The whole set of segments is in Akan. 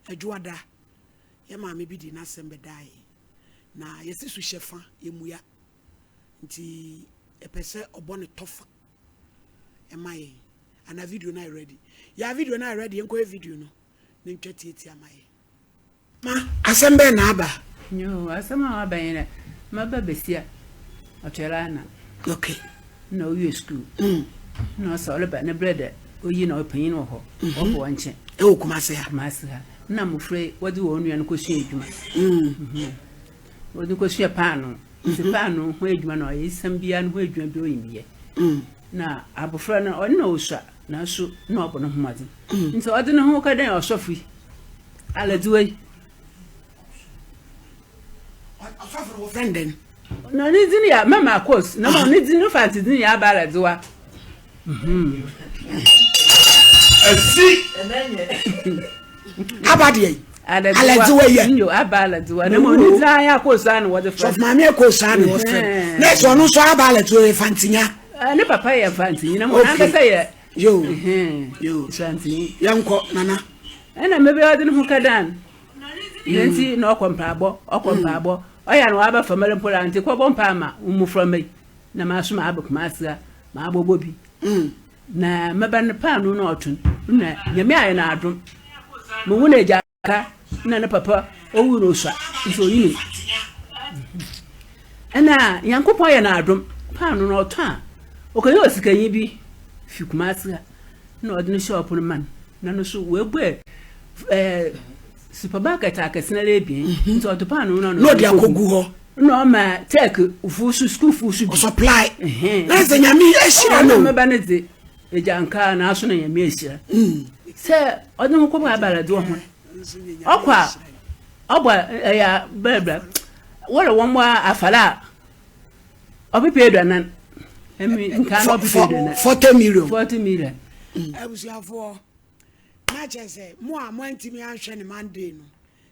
Adwoada, yɛ maame bi de n'asɛm bɛdaa yɛn. Na yɛsi so hyɛ fa, yɛmmua. Nti yɛpɛ sɛ ɔbɔ ne tɔfa ɛma yɛn. Anaa video no ayɛ ready? Yɛ video no ayɛ ready, yɛnkɔyɛ video no na ntwa tietia ma yɛn. Ma, asɛm bɛn na aba? Yoo, asɛm a aba nye dɛ, maba basia ɔtwɛr ana. Okay. Nna owie skuul. Nna ɔsɛ ɔreba ne berɛ dɛ oyi na ɔpanyin wɔ hɔ, ɔkɔ hɔn nkyɛn. Ɛwɔ Kumase ha? Kumase ha. Nna mbofra yi wɔdze hɔn nua no kosua edwuma. Wɔdze no kosua paanoo. Ntsi paanoo ho edwuma na ɔyɛ, esiam biara no ho edwuma biara onyim yɛ. Na abofra no, nna osua naaso nna ɔbɔ no ho mbɔdzen. Ntsi ɔdze no ho kɛdɛn ɔsɔfo yi. Aladzewa yi. Ɔsɔfo no wɔfrɛ no dɛn? Na ne dzin yɛ Mama Akos. Na ma ne dzin no Fantse dzin yɛ Aba Aladzewa. Asi. Aba deɛ yi. Aladzewa yɛ. Nyo Aba Aladzewa. Na ma ne dzin ayɛ Akos a na wɔdze frɛ. Sɔfo maame Akos a na wɔfrɛ. Na ɛsɛ ɔno nso Aba Aladzewa yɛ Fantsinya. Ne papa yɛ Fantsinya na mo n'ankasa yɛ. Yo. Yo. Santi. Yɛnkɔ nana. Ɛna mebe ɔde ne ho kɛdan. Ne nti na ɔkɔ mpaabɔ, ɔkɔ mm. mpaabɔ. Ɔyɛ na waba family mpo la nti kɔbɔ mpaa ma mmofra mma yi. Na maso ma aba Kumasi a ma abɔbɔ bi. Mm. Na mɛba no paano na ɔton. Na nyame ayɛ no adom. Mewu na agya Ka na ne papa owu no osua nti onyim. Ɛna Nyankopɔn yɛ no adom paano no ɔtɔ a ɔkɔyɛ osikanyi bi fi Kumasi ha na ɔde ne shop no ma no na no so oebue ɛɛ supermarket akɛse no ara ebien mhm. nti ɔde paano no na ɔde akɔgu hɔ na ɔma tech fo so school fo so bi ɔsupply na sɛ nyame ahyira no ɔma mɛba ne dze Egya nkaa naaso na Nyame ehyira. Sɛ ɔdze no ho kɔbɔ abaradze wɔ ho, ɔkɔ a ɔbɔ ɛyɛ a bɛbrɛ wɔrɛ wɔn bɔ afar a ɔpepe eduanan ɛmi nkaa na ɔpepe eduanan. 40 million. 40 million. Abusuafoɔ, na kyerɛ sɛ mo a moantumi anhwɛ ne Monday no,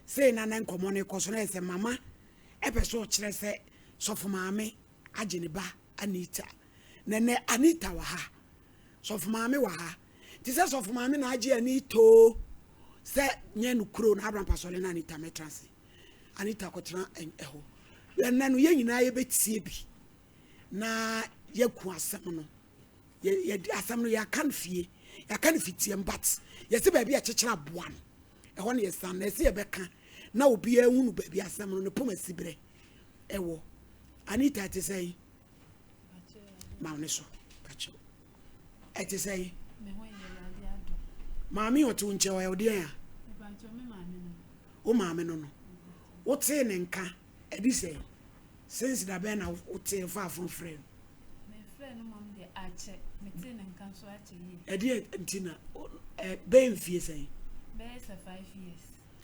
sei na na nkɔmmɔ no kɔ so na yɛ sɛ mama ɛpɛ sɛ ɔkyerɛ sɛ sɔfo maame agye ne ba Anita. Na nɛ Anita wɔ ha. Sɔfo maame wɔ ha. Nti sɛ sɔfo maame na agye Anita o, sɛ nyɛ no kuro na Abraham Pasɔle na Anita mɛtra ase. Anita kɔtena ɛhɔ. Ɛnɛ no yɛn nyinaa yɛbɛtie bi na yɛku asɛm no. Yɛde asɛm no yɛaka no fie. Yɛaka no fitiam but yɛsi baabi a kyekyere aboa no. Ɛhɔ na yɛsan na yɛsi yɛbɛka na obiara hunu baabi asɛm no ne poma siberɛ ɛwɔ. Anita ɛte sɛn? Ma wo ne so pakyɛw. Ɛte sɛn? Maame ɔte wo nkyɛn ɔyɛ wo deɛn a? Wo maame no no. Wotee ne nka ɛdi sɛn? Since da bɛn na wotee fa afon frɛ no? Ɛdeɛ nti na bɛyɛ mfie sɛn?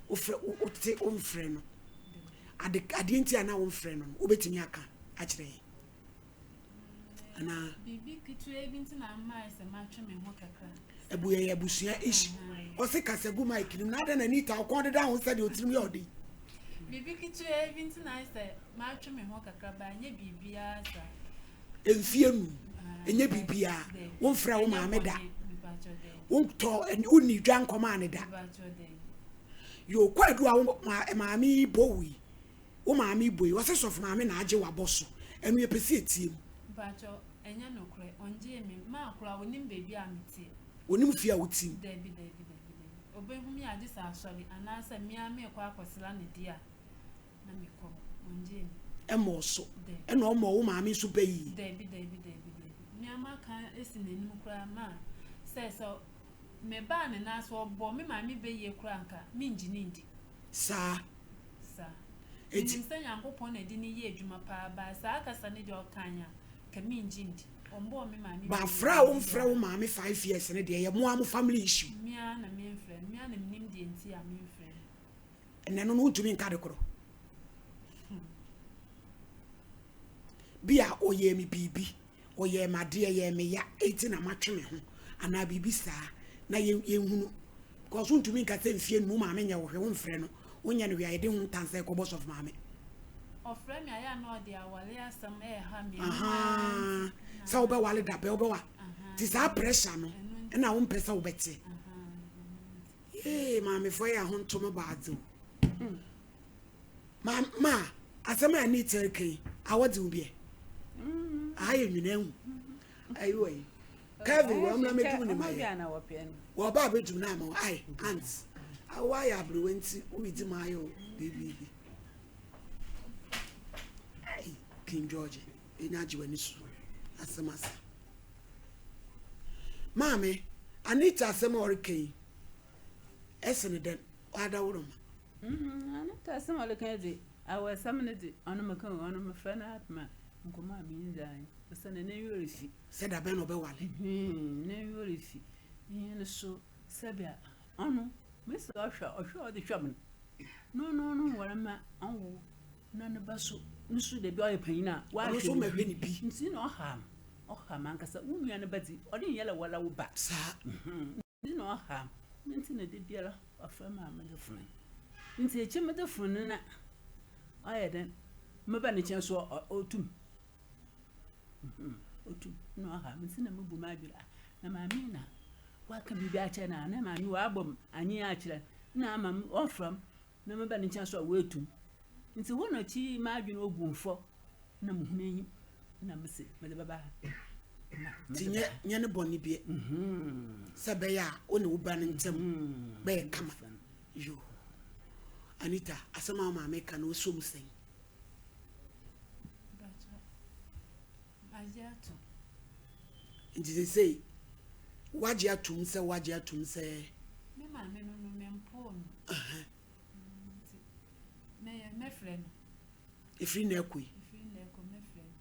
Wofrɛ wote womfrɛ no. Ade adeɛ nti a na womfrɛ no no wobɛtumi aka akyerɛ yɛn anaa? Biribi ketewa bi nti na ama ayɛ sɛ matwe me ho kakra. Ɛbu yɛ abusua ish. Ɔse kasa gu mic no mu na adɛn na Anita ɔkɔn deda ho sɛdeɛ ɔtirim yɛ ɔde. Biribi ketewa bi nti na ayɛ sɛ matwe me ho kakra ba ɛnyɛ biribiara saa. Mfie num ɛnyɛ biribiara womfrɛ wo maame da wontɔ wonni dwa nkɔmaa ne da. Yoo kwadu a wo maame yi bɔ wo yi wo maame yi bɔ yi ɔsɛ sɔfo maame na agye wabɔ so ɛno yɛpɛ sɛ yɛtie mu. Mpakyɛ ɛnyɛ nokorɛ ɔngyee me maa koraa onim baabi a meteɛ. Onim fie a wote mu. Dabi dabi dabi dabi obehu me a gye sɛ asɔre anaasɛ me ara meekɔ akɔsra no deɛ a na mekɔ hɔ ɔngyee me. Ɛmmɔɔ so ɛna ɔmmɔɔ wo maame nso bɛ yi. Dabi dabi dabi dabi me ara maka asi n'anim koraa maa sɛ sɛ Mebaa ne nan so, ɔbɔ me maame bɛ yie koraa anka mengye no ndi. Saa. Saa. Menim sɛ Nyankopɔn na ɛde no yɛ adwuma paa, but saa kasa no deɛ ɔkae a, nka mengye ndi. Ɔmbɔɔ me maame bɛ But yie frɛ a womfrɛ wo maame 5 years no deɛ, ɛyɛ mo ara mo family issue. Me ara na memfrɛ no, me ara na menim deɛ nti a memfrɛ no. Ɛnɛ no no wontumi nka de korɔ. Bi a ɔyɛɛ me biribi. ɔyɛɛ me adeɛ, ɛyɛɛ me ya, enti na matwe me ho anaa biribi saa na yɛnhunu. Because wontumi nka sɛ mfie no mu maame nyɛ wo hwee, womfrɛ no, wonyɛ no hwee a yɛde ho ntansa ɛkɔbɔ sɔfo maame. Ɔfrɛ me a, yɛ a na ɔde aware asɛm ɛreha me. Ahaa, sɛ wobɛwale da bɛn, wobɛwa. Nti saa pressure no ɛna wompɛ sɛ wobɛte. Ee, maamefoɔ yɛ ahontom baadze o. Ma ma asɛm a Anita reka yi, awɔdze wo biɛ. Aha yɛ nwini ehu. Ayi wɔ yi. Kevin wɔ ɔmla mɛdum ne ma yɛ. Wɔ ba abɛdum na ama wɔ. Ayi, aunt. Awo ayɛ aberewa nti, wobɛdi ma ayɛ o, biribi. Ayi, King George, ɛnya agye w'ani so. Asɛm asa. Maame, Anita asɛm a ɔreka yi, ɛsene dɛn? Ɔadaworo ma. Mm, Anita asɛm a ɔreka yi dze, awɔsɛm no dze, ɔno meka o, ɔno mefrɛ no apem a, nkɔmmɔ a menye dze anyi. Osiandɛ n'enyi refi. Sɛ dabɛn na ɔbɛwale? N'enyi refi. Iyi no so, sɛbea ɔno, mesi ɔhwɛ, ɔhwɛ a ɔdze hwɛ me no, no no no nwar ma ɔnwo na ne ba so, no so dabi ɔyɛ panyin a, ɔahwɛ ne bi. Ntsi na ɔhaw me. Ɔha m'ankasa wo nua no ba dzi, ɔno nnyɛ dɛ woara wo ba. Saa. Ntsi na ɔha me ntsi na dabiara ɔfrɛ me a medze fon no. Ntsi ekyir medze fon no na ɔyɛ dɛn, meba ne nkyɛn so otum, otum na ɔha me ntsi na mubu m'adwen a na maame yi na ɔaka biribi akyerɛ no anaa maame yi ɔabɔ me anyen akyerɛ no na ama ɔfrɛ me na meba ne nkyɛn so a oetum. Ntsi hɔ na ɔkye m'adwen obu mfɔ na muhun enyim na mese mede bɛba ha. Nti nyɛ nyɛ ne bɔne bie sɛ ɛbɛyɛ a wo ne wo ba no ntam bɛyɛ kama. Yoo. Anita, asɛm a wo maame ka no wosɔ mu sɛn? Magye atom. Nti seesei woagye atom sɛ woagye atom sɛ. Me maame no no mempoo no. Nti mɛyɛ mɛfrɛ no. Ɛfiri nnɛ rekɔ yi. Ɛfiri nnɛ rekɔ mɛfrɛ no.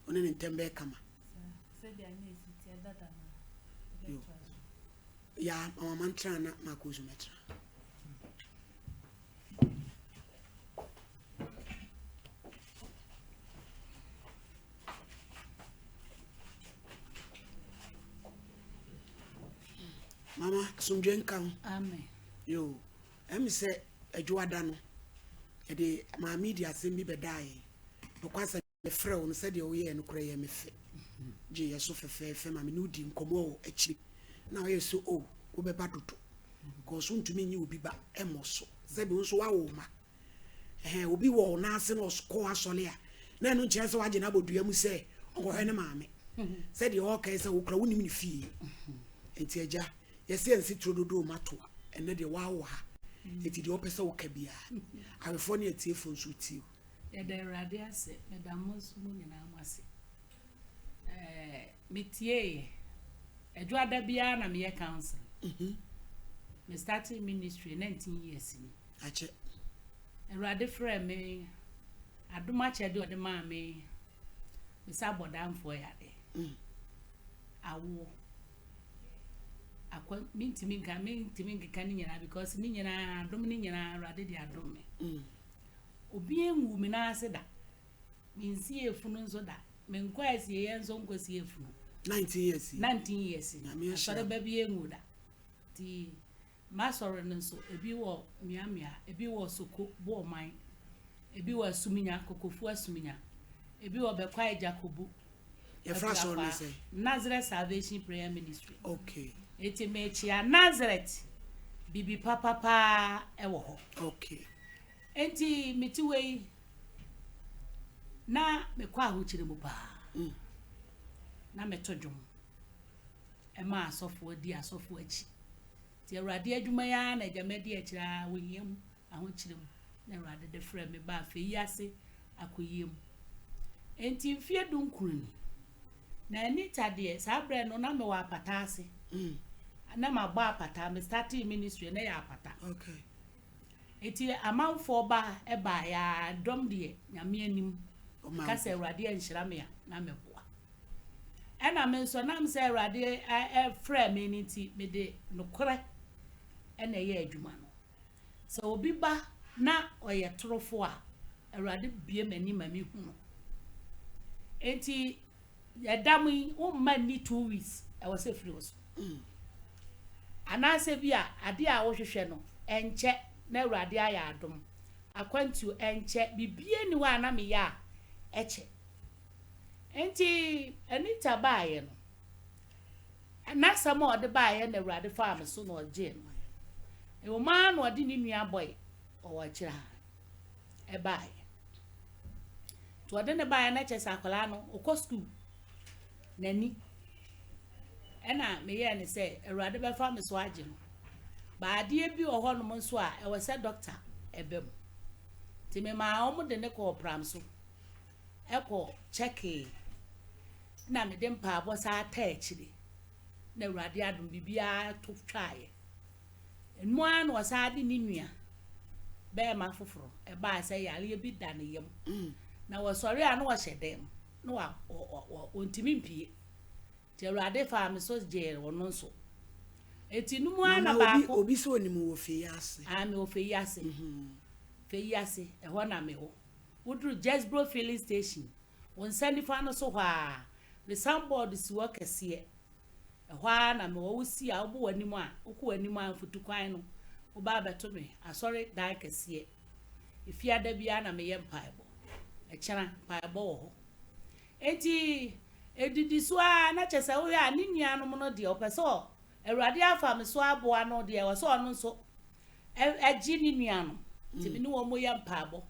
Wo ne ne ntam bɛyɛ kama. Saa sɛdeɛ na ɛsi teɛ dada no ara ɛbɛtoa so. Yaa ma mama ntena na makɔ nso mɛtena. Mama asomdwe nka ho. Amen. Yo, ɛmi sɛ adwoada no yɛde maame di asɛm bi bɛdaa yɛn. Nokwasɛm mefrɛ wo no sɛdeɛ woyɛɛ no korɛ yɛ me fɛ. Gye yɛ so fɛfɛɛfɛ ma me ne wodi nkɔmmɔ wɔ akyire. Na ɔyɛ sɛ o wobɛba dodo. Kɔɔ so ntumi nyi obi ba mmɔ so. Sɛbi wo nso woawo ma. Ɛhɛn, obi wɔ wo nan ase na ɔkɔ asɔre a, na ɛno nkyerɛ sɛ wagye no abɔ dua mu sɛ ɔnkɔhwɛ ne maame. Sɛdeɛ ɔreka yi sɛ wo kora wonim ne fie. Nti agya, yɛsɛ yɛnsi turo dodoɔ ma toa. Ɛnnɛ deɛ woawo ha. Nti deɛ wopɛ sɛ woka biara, awefoɔ ne atiefoɔ nso tie wo. Yɛda Awurade ase. Meda mo nso mo nyinaa mo ase. Ɛɛ metieeɛ. Adwoada biara na meyɛ counseling. Me starting ministry 19 years ni. Akyɛ. Awurade frɛɛ me, adom akyɛdeɛ ɔde maa me, me sɛ abɔdamfoɔ yadeɛ. Mm. Awoɔ. Akwa, mentumi nka, mentumi nkeka ne nyinaa because ne nyinaa, adom ne nyinaa, Awurade de adom me. Mm. Obi nwu me nan ase da. Mensie efunu nso da. Menkɔ asieeɛ nso nkɔsie efunu. 19 years. 19 years. Asɔre ba bi enwu da. Ti M'asɔre no nso, ebi wɔ mmeammea, ebi wɔ Soko, Boɔman, ebi wɔ Asuminya, Kokofu Asuminya, ebi wɔ Bɛkwae Gyakobu. Yɛfrɛ asɔre no sɛ? Nazareth Salvation Prayer Ministry. Okay. Eti mekyia Nazareth bibi papa paa ɛwɔ hɔ. Okay. Enti mete wei na mekɔ ahokyere mu paa. Mm. Na meto dwom. Ɛma asɔfoɔ di asɔfoɔ akyi. Nti Awurade adwuma yi ara na agya madi akyire ara, ohia mu, ahokyere mu, na Awurade de frɛɛ me baa fɛ yi ase akoyie mu. Enti mfeɛ dunkron ni. Na Anita deɛ, saa berɛ no na mewɔ apata ase. Mm. Na mabɔ apata, me startee ministry na yɛ apata. Okay. Enti amanfoɔ ba ɛbaeɛ a, dɔm deɛ, Nyame anim, ka sɛ Awurade anhyira me a, na mɛboa. Ɛna me nso, ɛnam sɛ Awurade frɛɛ me no nti, mede nokorɛ na ɛyɛ adwuma no. Sɛ obi ba na ɔyɛ torofoɔ a, Awurade bue m'ani ma mehu no. Enti, ɛdam yi, womma nni 2 weeks, ɛwɔ sɛ firi wo so. Anaasɛ bi a, adeɛ a wohwehwɛ no, ɛnkyɛ na Awurade ayɛ adom. Akwantuo, ɛnkyɛ. Biribiara nni hɔ a na meyɛ a, ɛkyɛ. Enti Anita baeɛ no, n'asɛm a ɔde baeɛ na Awurade faa me so na ɔgyee no. Ɛwɔ mu ara na ɔde ne nua bɔe, ɔwɔ akyire ha, ɛbaeɛ. Nti ɔde ne baeɛ na kyerɛ sɛ akwadaa no, ɔkɔ sukuu, n'ani. Ɛna meyɛɛ ne sɛ, Awurade bɛfa me so agye no. Baadeɛ bi wɔ hɔnom nso a, ɛwɔ sɛ dɔkta ɛba mu. Nti memaa wɔn de ne kɔɔ pram so, ɛkɔ kyɛkee, na mede mpaabɔ saa taa akyire. Na Awurade adom, biribiara to twaeɛ. Ɛno ara na ɔsan de ne nua bɛrima foforɔ ɛbaa sɛ yareɛ bi da ne yam. Mm. Na wɔsɔre a na wɔhyɛ dɛm na wa ɔntumi mpie. Nti Awurade faa me so gyee ɔno nso. Eti no mu ara na baako. Obi sɛ onim wɔ fɛ yi ase. Ah, me wɔ fɛ yi ase. Mm-hmm. Fɛ yi ase, ɛhɔ na me wɔ. Woduru Jesbro filling station, wo nsa nifa no so hɔ a, me sanbɔɔdo si hɔ kɛseɛ. Ɛhɔ ara na mewɔ wo si a wobɔ w'anim a wokɔ w'anim a mfutukwan no woba abɛto me asɔre dan kɛseɛ. Efiada biara na meyɛ mpaebɔ. Ɛkyena mpaebɔ wɔ hɔ. Enti ɛdidi so ara na kyerɛ sɛ wohwɛ a ne nuanom no deɛ ɔpɛ sɛ Awurade afa me so aboa no deɛ ɛwɔ sɛ ɔno nso ɛgye ne nuanom. Nti me ne wɔn yɛ mpaebɔ.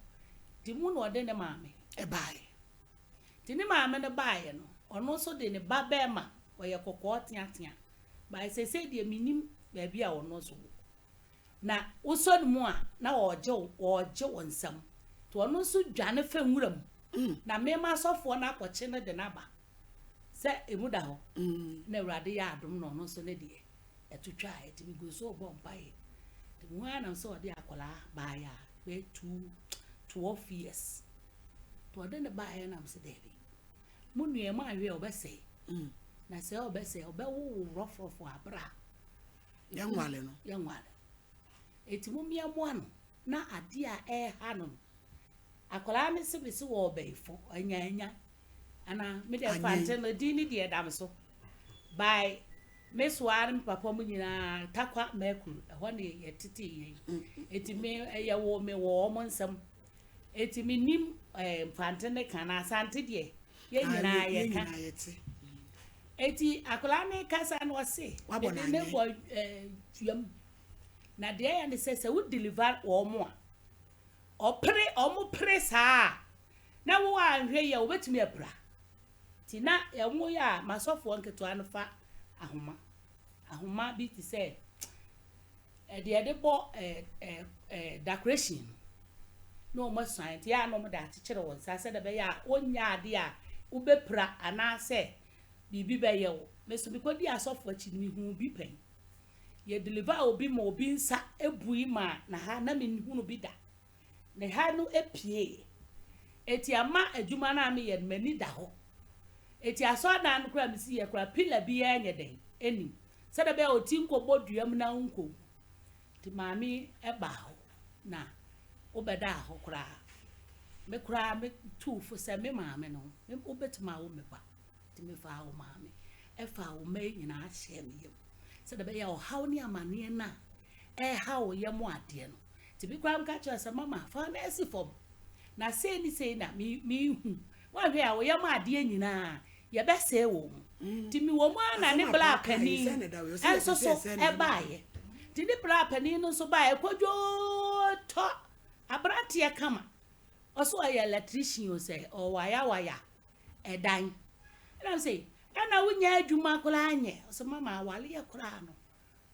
Nti mu na ɔde ne maame. Ɛbaeɛ. Nti ne maame no baeɛ no, ɔno nso de ne ba bɛɛma, ɔyɛ kɔkɔɔ teatea, baeɛ. Seesei deɛ mennim baabi a ɔno nso wɔ. Na wosɔ ne mu a, na ɔregye wo, ɔregye wo nsam. Nti ɔno nso dwane fa nwura mu. Na me m'asɔfoɔ no akɔkye no de no aba sɛ emu da hɔ. Na Awurade yɛ adom na ɔno nso ne deɛ ɛto twaeɛ. Nti megu so rebɔ mpaeɛ. Nti mehu ara nam sɛ ɔde akwadaa baeɛ a bɛyɛ two, 12 years. Nti ɔde no baeɛ na mese daabi, mo nua yi moanhwɛ a ɔbɛsɛe. Mm. Na sɛ ɔbɛsɛe ɔbɛwo wo rɔfrɔfo aberɛ a yɛnwale no. Yɛnwale. Eti mo mmeɛmoa no na adeɛ a ɛreha no no akwadaa no se mese wɔ ɔbɛyifo anyaanya ana me deɛ fante no din ne deɛ ɛda me so by me soa ne me papa mu nyinaa takwa mɛkuru ɛhɔ ne yɛtete yɛn mm. eti me ɛyɛ wɔ me wɔ wɔn nsam. Eti me nim eh, Mfante ne ka na Asante deɛ yɛn ah, nyinaa yɛ ka. Eti akwadaa ne kasa no ɔse mede ne bɔ eh, tuam. Na deɛ ɛyɛ ne sɛ sɛ wo deliver wɔn a ɔpere wɔn pere saa na wo anhwɛ yɛ wobɛtumi apira. Ti na wɔn yɛ a masɔfoɔ nketewa no fa ahoma ahoma bi te sɛ Deɛ yɛde bɔ decoration no na wɔn asuan nti yɛ a na wɔn de akyekyere wɔn nsa sɛdeɛ ɛbɛyɛ a wɔnyɛ adeɛ a wobɛpira anaasɛ biribi bɛyɛ wo. Me nso mekɔdi asɔfo akyi no mehuu bi pɛn. Yɛ deliver obi ma obi nsa bui ma na ha na menhunu bi da. Ne ha no pieeɛ. Eti ama adwuma no a meyɛ no m'ani da hɔ. Eti asɔredan no koraa a mesiiɛ koraa pillar biara nyɛ dɛn nnim. Sɛdeɛ ɛbɛyɛ a ɔti nkɔbɔ dua mu na wonkɔwu. Nti maame yi baa hɔ na wobɛdaa hɔ koraa. Me koraa me tuu fo sɛ me maame no wobɛtumi awo me ba. Nti mefaa wo maame ɛfaa wo mma yi nyinaa hyɛɛ me yam. Sɛdeɛ ɛbɛyɛ a ɔhaw ne amaneɛ no a ɛreha wo yam adeɛ no. Nti me koraa meka kyerɛɛ sɛ mama fa no asi fam. Na sei ne sei na mehu. Woanhwɛ a wo yam adeɛ nyinaa yɛbɛsɛe wɔ mu. Nti mewɔ mu ara na ne bra panin nso so ɛbaeɛ. Nti ne bra panin no nso baeɛ kodwoo tɔ aberanteɛ kama. Ɔso ɔyɛ electrician o sɛ ɔwayawaya ɛdan. Ɛna me sɛ ɛna wonya adwuma koraa nyɛ. Ɔsɛ mama awaleɛ koraa no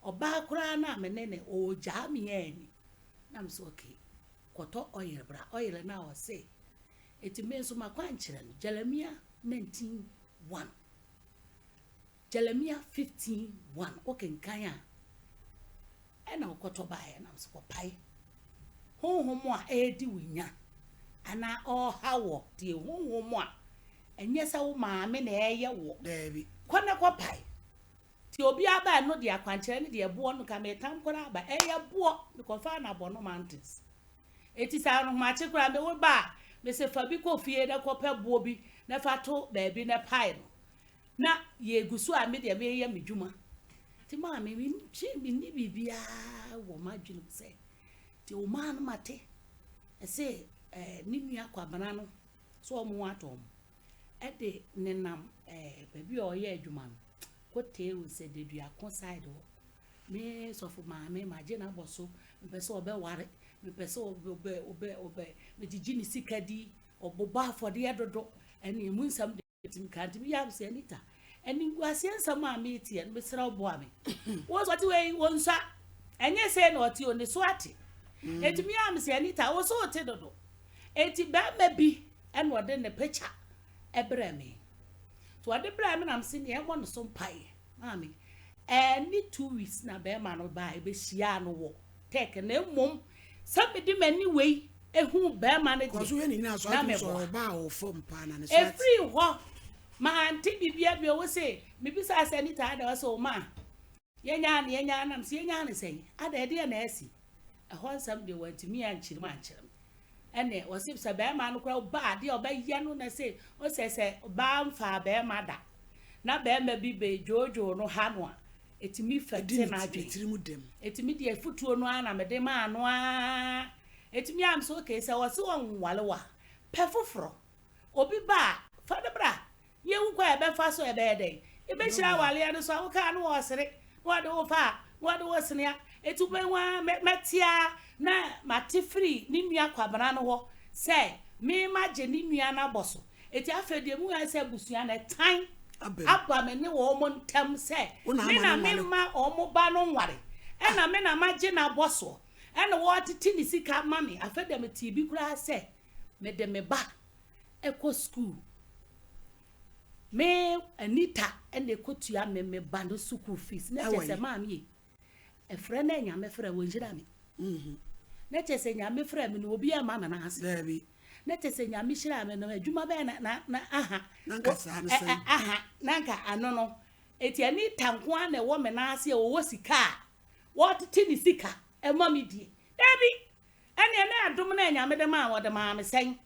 ɔbaa koraa no a me ne ne ɔgyaa me ani. Na me sɛ okay kɔtɔ oil bra. Oil no a ɔse Enti me nso m'akwankyerɛ no, Jeremia 19 1, Jeremia 15 1, wokenkan a, ɛna wokɔtɔ baeɛ nam so kɔpae honhom a ɛredi wo nya anaa ɔreha wɔ deɛ honhom a ɛnyɛ sɛ wo maame na ɛreyɛ wɔ. Daabi. Kɔ na kɔpae. Nti obiara ba ɛno deɛ akwankyerɛ no deɛ boɔ no ka metam koraa ba ɛyɛ boɔ mekɔfaa no abɔno mountains. Enti sɛ ahomakye koraa me wo ba a, mese fa bi kɔ fie na kɔpɛ boɔ bi na fa to baabi na pae no. Na yɛgu so a me deɛ meyɛ me dwuma. Nti maame menni biribiara wɔ m'adwene mu sɛ nti wo maa no mate ɛse eh, ne nua Kwabena no sɛ wɔn ho atɔ wɔn ɛde nenam eh, baabi a ɔyɛ adwuma no kɔtee wo sɛ Deduako side hɔ. Me sɔfo maame, magye no abɔ so, mepɛ sɛ ɔbɛware, mepɛ sɛ ɔbɛ, ɔbɛ, ɔbɛ, megyegye ne sika di, ɔbobɔ afɔdeɛ dodo, ɛne emu nsɛm de metumi ka. Nti meyɛ sɛ Anita, animguaseɛ nsɛm a meteɛ no, mesrɛ wo boa me. Wo nso ɔte wei, wo nsa, ɛnyɛ sei na ɔte o, ne so ate. Enti meyɛ sɛ Anita, wo so wote dodo. Enti bɛrima bi ɛna ɔde ne picture ɛbrɛ me. Nti ɔde brɛ me na mese nea ɛmmɔ ne so mpaeɛ. Maame, ɛne 2 weeks na bɛrima no baa ɛbɛhyiaa no wɔ tech, na mmom sɛ mede m'ani wei ehu bɛrima no kɔso deɛ yɛ ne nyinaa so na atum sɛ meboa. Ɔbaa a ɔfam paa na ne so ate. Ɛfiri hɔ mante biribia bio. Wo se mebisa sɛ Anita ada wɔ sɛ wo ma yɛnyaa ne yɛnyaa nam sɛ yɛnyaa ne sɛn ada, ɛdeɛ na asi ɛhɔ nsɛm deɛ wantumi ankyerɛ mu ankyerɛ m. Ɛne ɔse sɛ bɛrima no koraa ba adeɛ a ɔbɛyɛ no na sɛ ɔsɛ sɛ baa mfaa bɛrima da na bɛrima bi bɛ dwoodwoo no ha no a, ɛtumi ɛdi fɛte ne n'adwene. tiri mu dɛm. Ɛtumi deɛ futuo no ara na mede maa no ara. Ɛtumi am sɛ okay, sɛ wɔse wɔnwale wa pɛ foforɔ obi ba a, fa no bra yɛwu kɔ a ɛbɛfa so, ɛbɛyɛ dɛn, ɛbɛhyira awaleɛ no so a wokaa no wɔɔsere na wɔde wo fa a na wɔde wo senea. Ɛti wobɛhu a mɛtea na mate firi ne nua Kwabena no hɔ sɛ mema gye ne nua no abɔ so. Ɛti afei deɛ mu ayɛ sɛ abusua no ɛtan aba mu. Aba me ne wɔn mo ntam sɛ Wo na me ama na no nware. Mema wɔn ba no nware, ɛna me na magye n'abɔ soɔ, ɛna wɔtete ne sika ma me. Afei deɛ metee bi koraa sɛ mede me ba ɛkɔ sukuu, me Anita ɛna ɛkɔtua me ba no sukuu fees na kyerɛ Ɛwɔ sɛ yi. maame yi ɛfrɛ no Nyame frɛ wɔnhyira me na kyerɛ sɛ Nyame frɛ me no, obi ama me no ase. Daabi. Na kyerɛ sɛ Nyame hyira me no, adwuma bɛyɛ na aha. Na nka saa no sɛn? Aha na nka ano no eti Anita nko ara na ɛwɔ me nan ase a wɔwɔ sika a wɔtete ne sika ɛma me die. Daabi, ɛnea na adom na Nyame de maa wɔde maa me sɛn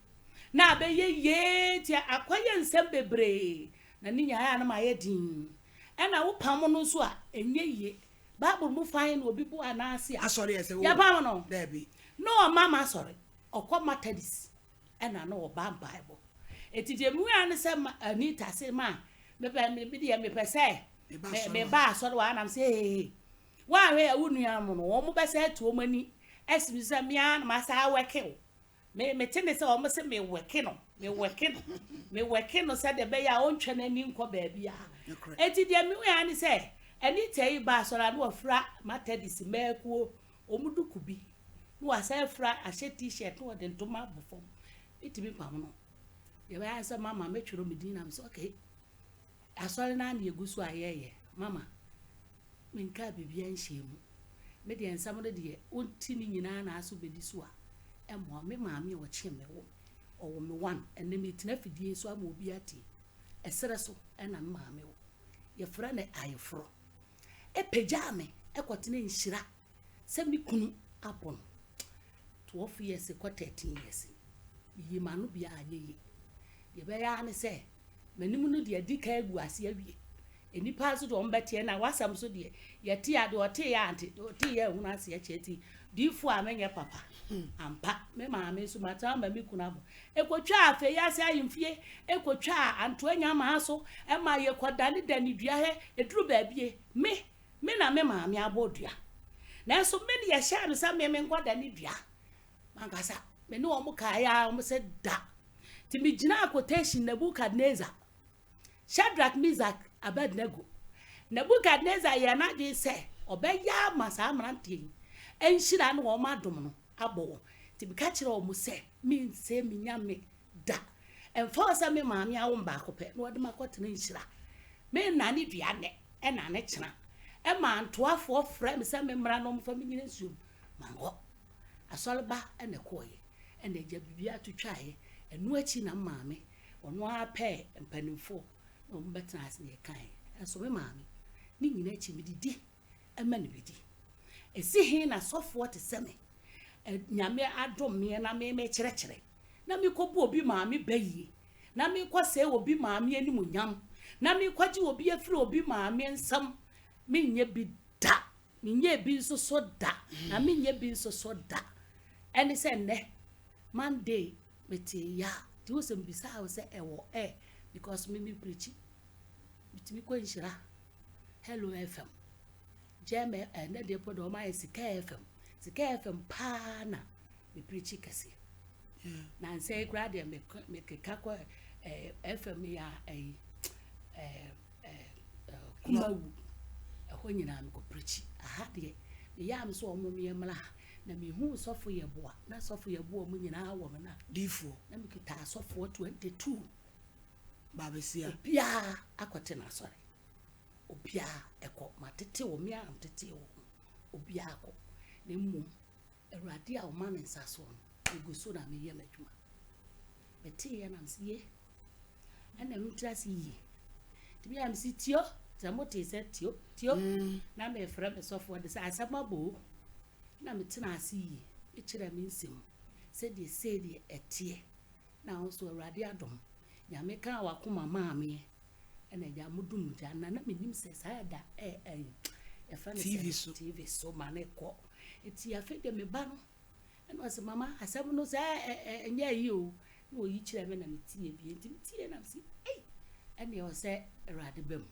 na abɛyɛ yie ti akɔyɛ nsɛm bebree na ne nyaeɛ a no ma ayɛ din. Ɛna wopam no nso a ɛnyɛ yie. Bible mu fan na obi bu anaase a asɔre yɛ sɛ wo yɛpam no. Daabi. Na ɔma ma asɔre ɔkɔ Methodist, ɛna na ɔba mpaebɔ. Eti deɛ mu ya ne sɛ Anita se ma mepɛ me deɛ mepɛ sɛ meba me asɔre me wa. ba asɔre wa anam sɛ ee wɔahwɛ yɛ wo nua mu no, wɔn mo bɛsɛ atu wɔn ani ɛsi mi sɛ mmea na ma sa awɛke o. Me mete ne sɛ wɔn sɛ me wɛke no, me wɛke no, me wɛke no sɛdeɛ ɛbɛyɛ a ɔntwa n'ani nkɔ baabi a. Nokorɛ. Eti deɛ mi ya ne sɛ Anita yi ba asɔre a na wɔfra Methodist mɛɛkuo wɔn duku bi na wɔasan afira ahyɛ T-shirt na wɔde ntoma abɔ fam. Etimi pam no deɛ bɛyɛ sɛ mama mɛtwerɛ me din nam sɛ okay, asɔre naa na yɛgu so a yɛyɛ. Mama menkaa biribiara nhyɛ mu. Me deɛ nsɛm no deɛ wonti ne nyinaa na aso bɛdi so a ɛmmoa me. Maame a ɔkye me wo ɔwɔ me one, ɛnɛ metena afidie so ama obi atie ɛserɛ so, ɛna me maame wo yɛfrɛ no ayeforɔ ɛpagyaa me ɛkɔtena nhyira sɛ me kunu abɔ no 12 years kɔ 13 years. Meyi m'ano bia anyɛ yie. Deɛ ɛbɛyɛ ara ne sɛ m'anim no deɛ adi kan agu ase awie. Nnipa nso deɛ wɔn bɛteɛ na wasɛm so deɛ yɛte a deɛ ɔte yɛ ante deɛ ɔte yɛ ehunu ase akyɛ ti diifo a menyɛ papa ampa. Me maame nso matena ama me kunu abɔ ekotwa afei ase ahemfie ekotwa antoa nyamaa so ɛma yɛkɔ dane dane dua hɛ eduru baabie me na me maame abɔ dua, nanso me ne yɛhyɛ no sɛ me nkɔ dane dua mankasa. Me ne wɔn kaeɛ a wɔn sɛ da nti megyina quotation Nebukadnezar, Shadrach, Meshach, Abednego. Nebukadnezar yɛ n'adwene sɛ ɔbɛyɛ ama saa mmeranteɛ yi nhyira ne wɔn adom no abɔ wɔn. Nti meka kyerɛ wɔn sɛ mensɛ menya me da ɛmfa sɛ me maame awo m baako pɛ na wɔde ma kɔtena nhyira mennane dua nnɛ ɛna ne kyena. Ɛma ntoafoɔ frɛ me sɛ memmra na ɔmfa me nyina nsuom mankɔ asɔreba. Ɛna ɛkɔɔyɛ ɛna agya biribi ato twaeɛ. Ɛno akyi na maame ɔno ara pɛɛ mpanimfoɔ na wɔn bɛtena ase na yɛkaeɛ. Ɛnso me maame ne nyina akyi medidi ɛma ne bɛdi ɛsi he na sɔfoɔ te sɛ me Nyame adom meɛ na me mekyerɛkyerɛ na mekɔbu obi maame bɛyie na mekɔsɛe obi maame animuonyam na mekɔgye obi afiri obi maame nsam. Menyɛ bi da, menyɛ bi nso so da na menyɛ bi nso so da. Ɛne sɛ nnɛ Monday mete ya nti wo sɛ mbisaa wo sɛ ɛwɔ ɛ because me preach, metumi kɔ Nhyira, Hello FM. Gem ɛnɛ deɛ po deɛ wɔn ayɛ Sika FM. Sika FM paa na me preachi kɛse. Nansa yi koraa deɛ mekeka kɔ FM yi a ɛyi Kumawu ɛhɔ nyinaa mekɔ preachi. Aha deɛ meyɛ a me sɛ wɔn yɛ mmra ha na mehu sɔfo yɛ boa na sɔfo yɛ boa wɔn nyinaa wɔ me na. Diifoɔ. Na mekita asɔfoɔ 22. Baabesia. Obiara akɔte n'asɔre. Obiara ɛkɔ matete wɔn me a metete wɔn obiara kɔ na mmom Awurade a ɔma me nsa soɔ no, megu so na meyɛ m'adwuma. Meteeɛ na mese ye, ɛna metiri ase yie. Nti bi a mese tio, sɛ motee sɛ tio, tio, mm. na mefrɛ me sɔfoɔ de sɛ asɛm abɔ o. Na metena ase yie, mekyerɛ me nsɛm sɛdeɛ sei deɛ ɛteɛ. Na wo nso Awurade adom, Nyame kaa w'akoma maa meɛ. Ɛna agya mo dum gya na na menim sɛ saa ɛda ɛ ɛ yɛfrɛ no TV so TV so ma ne kɔ. Nti afei deɛ me ba no ɛna ɔsɛ mama asɛm no sɛ ɛnyɛ ayi o na ɔyi kyerɛ me na metie bi nti metie na mese ei ɛne ɔsɛ Awurade ba mu.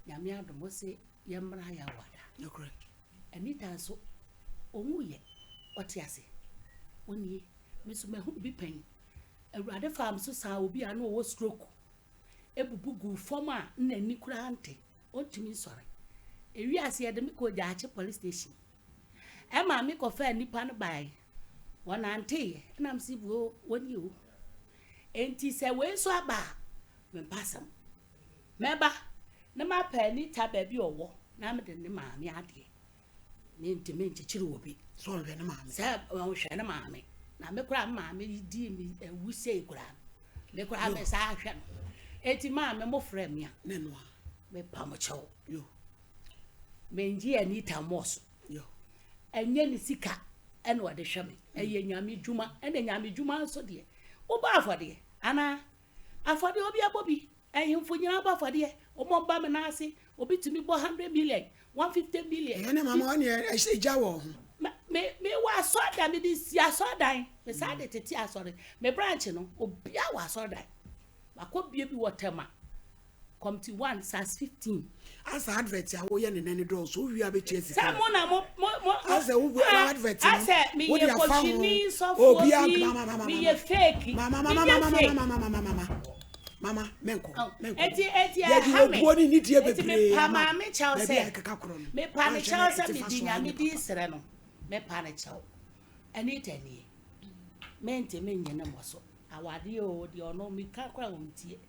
Nyame adom ɔse yɛmmra yɛawada. Nokorɛ. Anita nso ɔnwuiɛ ɔte ase ɔnie me nso mahu bi pɛn. Awurade faa me so saa obi a na ɔwɔ stroke bubu guu fam a na n'ani koraa nte, ɔntumi nsɔre. Ewiee ase yɛde me kɔɔ Gyaakye police station. Ɛma me kɔfaa nnipa no bae. Wɔnanteeɛ ɛna me se buo wɔn yi o. Enti sɛ wei nso aba a, mempa asɛm. Mɛba na mapɛ Anita baabi ɔwɔ na mede ne maame adeɛ. Mentumi nkyekyere obi. Sɛ ɔnhwɛ ne maame. Sɛ ɔnhwɛ ne maame. Na me koraa me maame dii me awu sei koraa no, me koraa me saa ahwɛ no. Eti maame mo frɛ me a. Ne noa. Me pa mo kyɛw. Yo. Mengye Anita mmɔɔ so. Yo. Ɛnyɛ ne sika ɛna ɔde hwɛ me. Ɛyɛ nyame dwuma. Ɛna nyame dwuma nso deɛ. Wobɔ afɔdeɛ anaa? Afɔdeɛ obi abɔ bi. Ahemfo nyinaa bɔ afɔdeɛ. Wɔn ba me nan ase. Obi tumi bɔ 100 million. 150 million. Ɛyɛ ne mama ɔne ɛhyɛ gya wɔ ho. Me me me wɔ asɔredan me de si asɔredan me saa de tete asɔre me branch no obia wɔ asɔredan wakɔ bie bi wɔ Tema committee one sas 15. Asa advert a woyɛ ne nani dɔɔso wowie a bɛtua sika. Sɛ mo na mo mo mo. Asa wo advert no. Asɛ me yɛ kɔhwini sɔfoɔ bi me yɛ fake. Mama mama mama mama mama mama. Mama, menkɔ, menkɔ. Eti, eti, Yɛde ɛha me. obuo ne nidie Eti bebree mepa ama maame kyɛw baabi sɛ, a ɛkeka korɔ no. mepa ne Woanhwɛ kyɛw na sɛ ɛte fa medi so a nyame ɛnyɛ din papa. srɛ no. Mepa ne kyɛw. Anita nie. Mentumi nye no mmɔ so. Awadeɛ o, deɛ ɔno meka koraa ɔntie.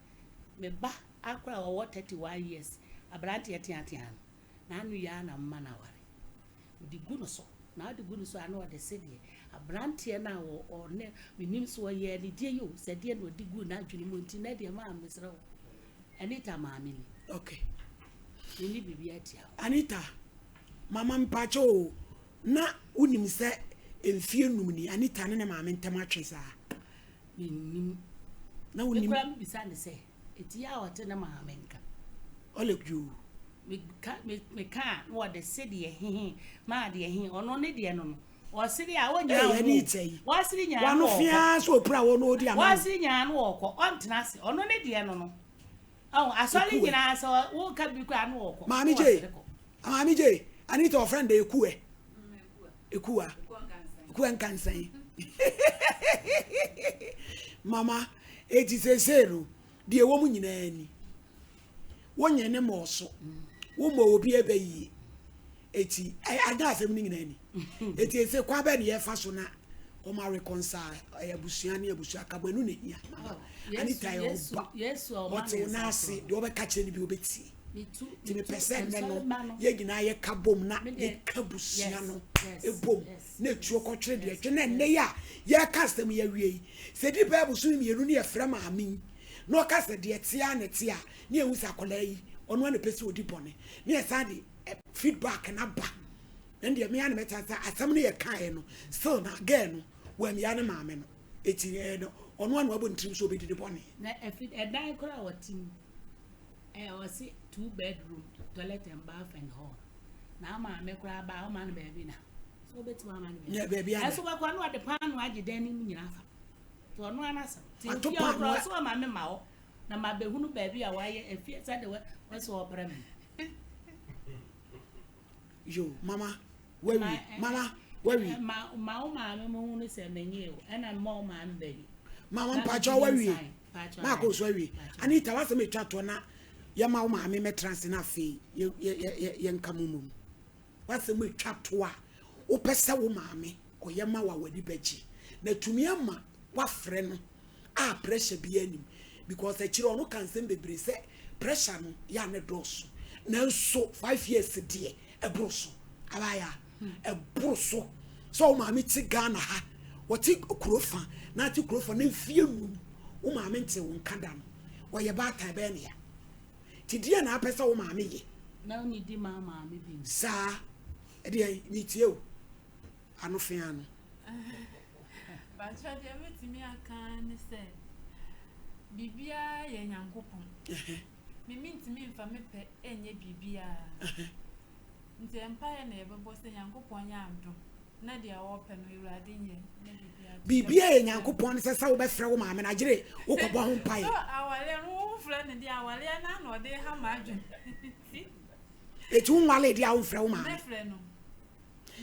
Me ba akora a ɔwɔ 31 years, aberanteɛ teatea no, n'ano yi ara na mema no aware. Mede gu no so, na wode gu no so a na ɔde se deɛ abranteɛ no a ɔne menim sɛ ɔyɛɛ ne deɛ yi o, sɛ deɛ na ɔde guu n'adwene mu nti na deɛ maa mesrɛ wo Anita maame ni. Okay. Menni biribi atia wo. Anita, mama mpakyɛ o, na wonim sɛ mfie num ni Anita ne ne maame ntam atwe saa? Mennim. Na wonim? Me koraa mebisa ne sɛ, ɛti a ɔte ne maame nka? Ɔlɛ dwoo. Meka me meka a na wɔde se deɛ he maa deɛ he ɔno ne deɛ no no ɔsere a ɔnnyina Ei ho ɛne ita yi wasere nyinaa wano no ɔɔkɔ fiaa sɛ opira wɔ na ɔdi ama no. wasere nyinaa no ɔɔkɔ ɔntena ase ɔno ne deɛ no no ɔho asɔre Ekuɛ. nyinaa sɛ woka bi koraa no ɔɔkɔ Maame na J wasere kɔ. Maame J Anita ɔfrɛ no dɛ Ekuɛ Ekuwa Ekuɛ nkansan Mama eti seesei no deɛ ɛwɔ mu nyinaa ni. Wonyɛ ne mmɔɔ so. Wommɔ obi ɛbɛ yie. Eti ada asɛm no nyinaa ni. Eti ese kwan bɛn na yɛfa so na wɔn areconcile ɛyɛ abusua ne abusua akabɔ ɛno na ehia. Mama Anita yɛ ɔba ɔte wo nan ase deɛ ɔbɛka kyerɛ no bi ɔbɛtie. Nti mepɛ sɛ nnɛ no yɛn nyinaa yɛka bom na yɛka abusua no bom na etuo kɔtwere deɛ ɛtwe na nnɛ yi a yɛreka asɛm yi awie yi sɛ di bɛɛ bosome mmienu ne yɛfrɛ maame yi na ɔka sɛ deɛ ɛte ara na ɛte a ne yɛhu sɛ akwadaa yi ɔno ara na ɛpɛ sɛ ɔdi bɔne ne yɛsan de feedback no aba ɛn deɛ mea na mɛta sɛ asɛm no yɛkaeɛ no still na girl no wammia ne maame no ɛti ɛɛ no ɔno ara na wabɔ ne tirim sɛ ɔbɛdi ne bɔne. Na ɛfi ɛdan koraa a ɔte mu ɛɛ ɔse two bedroom toilet and bath and hall na maame koraa ba ɔma no baabi na so wobɛtumi ama no baabi baabi ada ɛso bɛkɔ na ɔde paano agye dan no mu nyinaa fa nti ɔno ara n'asɛm nti Wato ofie a paano ɔkorɔ a- ɔso ɔma me ma hɔ na mabɛhunu baabi a wayɛ efie sɛde wɔ wɔsɛ ɔbrɛ me. Yo, mama, wawi, mama, wawi. Ma ma wo maame mo hunu sɛ menye o, ɛna mma wo maame bɛyi. Mama mpakyɛ wawie. Maakɔ so awie. Anita, wasɛm etwa toɔ na yɛma wo maame mɛtena ase na afei yɛnka mo mmom. Wasɛm etwa toɔ a wopɛ sɛ wo maame ɔyɛ ma wo a w'ani bɛgye na tumi ama wafrɛ no a pressure biara nim because akyire ɔno ka nsɛm bebree sɛ pressure no yɛ a ne dɔɔso nanso 5 years deɛ ɛboro so abaya ɛboro so sɛ wo maame te Ghana ha wɔte kuro fa na ate kuro fa na mfie num wo maame nte wo nka da no wɔyɛ baatan bɛyɛ ne ya ti deɛ na apɛ sɛ wo maame yɛ na wonidi ma maame bi saa ɛdeɛ metie o ano fea no. Bakyɛ deɛ mɛtumi aka ne sɛ biribiara yɛ Nyankopɔn. Me mentumi mfa me pɛ nyɛ biribiara. Nti mpaeɛ na yɛbɛbɔ sɛ Nyankopɔn nyɛ adom na deɛ ɔpɛ no Awurade nyɛ na biribiara. Biribiara yɛ Nyankopɔn ne sɛ sɛ wobɛfrɛ wo maame no agyere wokɔbɔ ho mpaeɛ. So awareɛ no wofrɛ no deɛ awareɛ no na ɔde ha m'adwene. Eti wo nwale deɛ a womfrɛ wo maame. Mɛfrɛ no.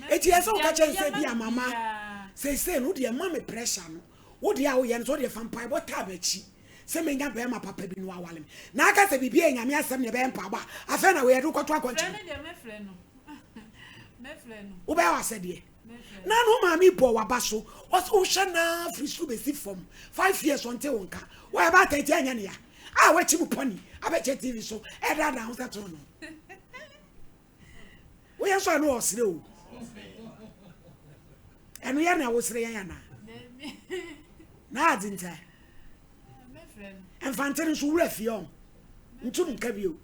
Eti ɛsɛ woka kyerɛ no sɛ bi a mama seesei no wodeɛ ma me pressure no wo deɛ a woyɛ no sɛ wodeɛ fa mpaebɔ taa m'akyi sɛ menya bɛrima papa bi no awale me na aka sɛ biribi a nyame asɛm na ɛbɛyɛ mpaebɔ a afei na woyɛ de wokɔto akɔnkyɛ wobɛyɛ w'asɛdeɛ na no maame bɔ waba so ɔsɛ wohwɛ naa firi soro bɛsi fam 5 years ɔnte wo nka wɔyɛ baatan ti anyɛ ne ya a wakyi mu pɔni abɛkyɛ tv so ɛdaadaa ho sɛ to no woyɛ nso ɛno ɔsere o ɛno yɛ na wosere yɛn anaa na adze nta mfante no nso wura fie ɔn ntum nka bio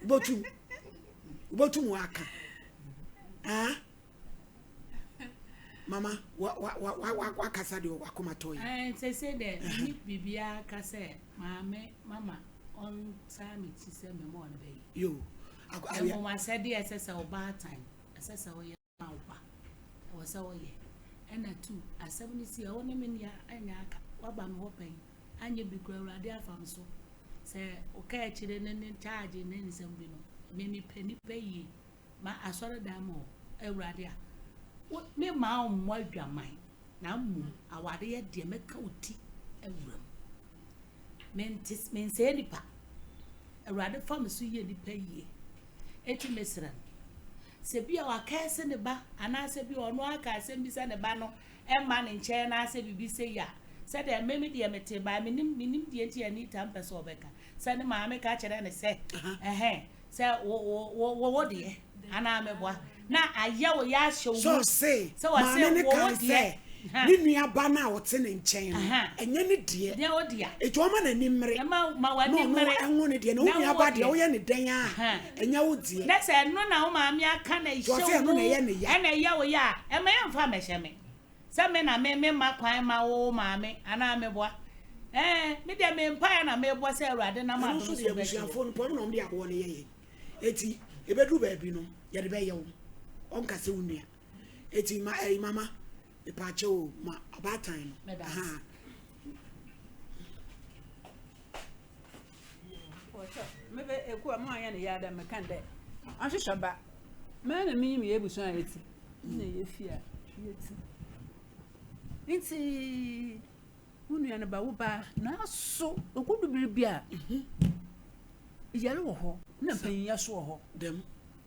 wobɛtum wobɛtum waka ah mama wa wa wa wa wakasa deɛ wakoma tɔ yi. Sese dɛ menni biribiara ka sɛ maame mama ɔntaa me ti sɛ mema ɔno bɛyɛ. Yo. Mmom asɛdeɛ ɛsɛ sɛ ɔbaatan ɛsɛ sɛ ɔyɛ ma wo ba ɛwɔ sɛ ɔyɛ ɛna tu asɛm no si ɛwɔ ne me nea ɛnyɛ aka waba me hɔ pɛn anyɛ bi kura awurade afa me so sɛ ɔka akyire ne ne charge ne nsɛm bi no me mepɛ nipa yie ma asɔredan mu hɔ, Awurade a, wo, memma wo mmɔ adwaman, na mmom awareɛ deɛ mɛka wo ti awura mu. Mente, mensɛe nipa. Awurade fa me so yɛ nipa yie. Eti mesrɛ no, sɛ bi a wakɛse ne ba, anaasɛ bi a ɔno aka asɛm bi sɛ ne ba no ɛmma ne nkyɛn anaasɛ biribi sɛ yi a, sɛdeɛ me me deɛ mete baa menim menim deɛ nti Anita mpɛ sɛ ɔbɛka sɛ ne maame ka kyerɛ ne sɛ ɛhɛn sɛ wo wo wo wo deɛ anaa meboa na ayɛ wo yɛ ahyɛ wo mu sɛ ɔse maame ne kan sɛ ne nua ba no a ɔte ne nkyɛn no ɛnyɛ ne deɛ deɛ wo dea eti ɔma n'ani mmere ma ma w'ani mmere na ɔno ɛnwo ne deɛ na wo nua ba deɛ woyɛ ne dɛn a ɛnyɛ wo deɛ na sɛ ɛno na wo maame aka na ɛhyɛ wo mu ɛna ɛyɛ wo yɛ a ɛma yɛmfa mmɛhyɛ me Sɛ me na me memma kwan ma wo wo maame anaa meboa? Ɛɛ, me deɛ me mpaeɛ na mebɔ sɛ Awurade nam Ɛno adom nso so deɛ bɛgye abusuafoɔ wo. no pɔn na wɔn de aboɔ no yɛ yɛn. Eti ebeduru baabi no yɛde bɛyɛ wo. Ɔnka sɛ wo nua. Eti ma ɛyi mama mepaakyɛ o ma ɔbaatan no. Meda ase. Ahaa. Mebe ekuwa mo anyɛ ne yɛ dɛ meka dɛ ɔnhwehwɛ ba. Mɛ na minyim yɛ ebusua a yɛtse na yɛfi a yɛtse. Ntsi wo nua no ba wo ba naaso okodu ber bi a yar wɔ hɔ na mpanyinyɛ so wɔ hɔ. Dɛm.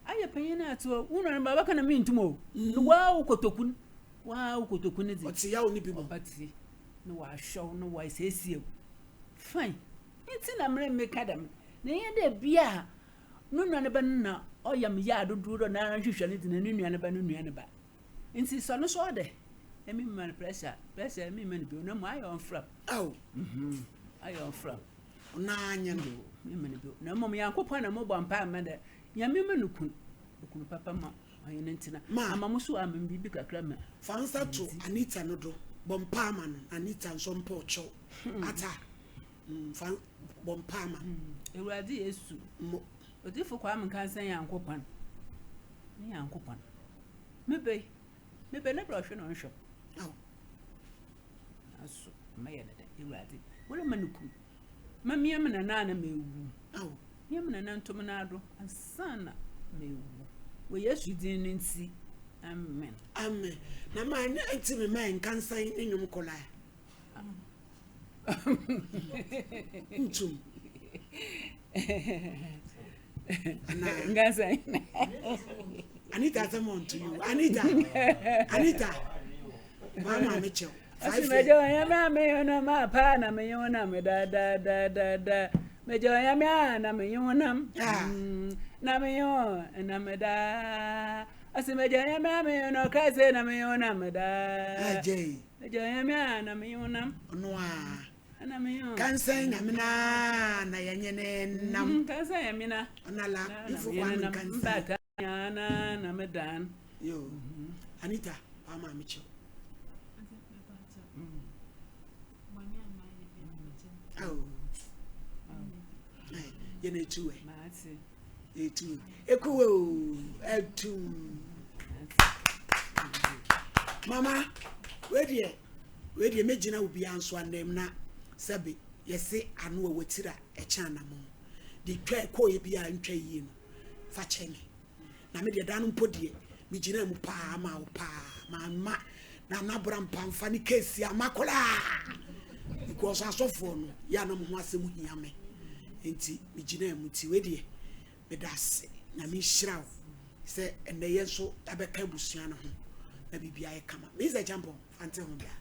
Ayɛ panyin no atse hɔ wo nua no ba ɔbɛka na mentum o. Waa wo kotoku no waa wo kotoku no dze. Ɔtse yaw no bi mu. Ɔbɛtse na ɔahwɛ wo na ɔasiesie wo. Fine. Ntsi na meremmeka dɛm. Na nnyɛ dɛ bi a no nua no ba no na ɔyɛ me yaa dodow dɛ ɔnoara nhwehwɛ no dze na no nua no ba no nua no ba. Ntsi sɛ ɔno so ɔdɛ emi mema no pressure, pressure emi mma no bio na mbom ayɛ ɔmmfra m'. Ao. Mhm, ayɛ ɔmmfra m'. Ɔnoara nye no. Yoo, memma no bio. Na mbom Nyankopɔn na mobɔ mpaa ma dɛ Nyame mma no kun, okun papa ma ɔnye no ntsena. Ma. Ama mo so ɔama me biribi kakra ma Fa nsa to medzi. Anita no do, bɔ mpaa ma no, Anita nso mpɛ ɔkyɛw. Ata. Fa bɔ mpaa ma. Ewuradze Yesu, Mo. Odiyifo Kwame Nkansah Nyankopɔn, me Nyankopɔn, me ba yi, me ba yi, ne bra ɔhwɛ na ɔnnhwɛ m'. Ao. Naaso mɛyɛ no dɛn, Ewuradze, worema no kun. Ma mia me nana a na mewu. Ao. Mia me nana nto me nan do ansaana Mewu. Wɔ Yesu din no nti, amen. Amen. Na ma nti me ma nkansan ne nnwom kɔla. Ntum. Nkansan. Anita asɛm ɔnto yi o. Anita. Anita. Maa maame kyɛw. Ɔsi mɛgye onyame a menye wo nam a paa na menye wo nam da da da da da mɛgye onyame a na menye wo nam mm, na menye wo nam da ɔsi mɛgye onyame a menye wo nam Christ na menye wo nam da mɛgye onyame a na menye wo nam ɔno a na menye wo kansɛn nyame na na yɛnye ne nam mm, kansɛn nyame na ɔnala ifo kwame nkansɛn mbata na na medan yo Anita wa maame kyɛw. Yɛn etu ɛ. Etu. Ekuwe o etu. Mama, wedeɛ wedeɛ megyina obiara nso anam na sɛbe yɛse ano a wɔtiri a ɛkyɛn anamɔ de twa ɛkɔɔyɛ biara ntwa yie no fa kyɛ me. Na me deɛ da no mpo deɛ megyinaa mu paa maa wo paa mamma Nana Brampa mfa ne case ama koraa because asɔfoɔ no yɛ a na mo ho asɛm hia me nti megyinaa mu nti wei deɛ meda ase Nyame nhyira wo sɛ ɛnɛ yɛn nso yɛabɛka abusua no ho na biribi ayɛ kama Mr. Champon fa nte ho bra.